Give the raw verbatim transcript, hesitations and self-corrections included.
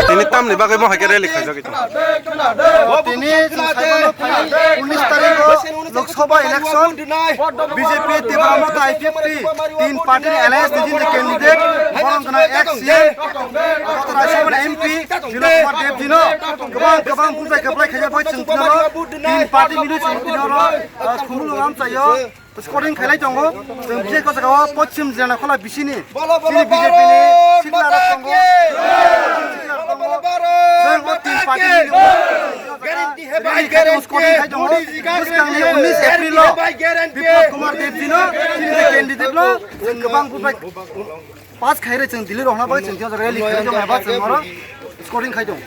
Tini tamni bagwi mo hai khe rally khaijagwi tongo. Tini chwng sai mano, unis tarikh o Lok Sabha election, B J P, Tipra Motha, I P F T, tin party ni alliance ni jini candidate, borom gwnang ex C M, Doctor Rajya Sabha ni M P, Nilot Kumar Deb jino kwbang kwbang buphai kwplai khaijak bai chwng tino tin party mili chwng tino ro, ah, khumulwng amchaio. Scoring khailai tongo, chwng bisi ko jaga o Poschim Jilani khola bisini, chini B J P ni sikla rok tongo. Chwng o tin party ni rally khaijak scoring khai tongo. Bwskang ni unis April o Biplab Kumar Deb jino chini candidate no chwng kwbang buphai pass khairwi chwng Delhi rok hwnba chwng rally khai tongo eba chwng oro scoring khai tongo.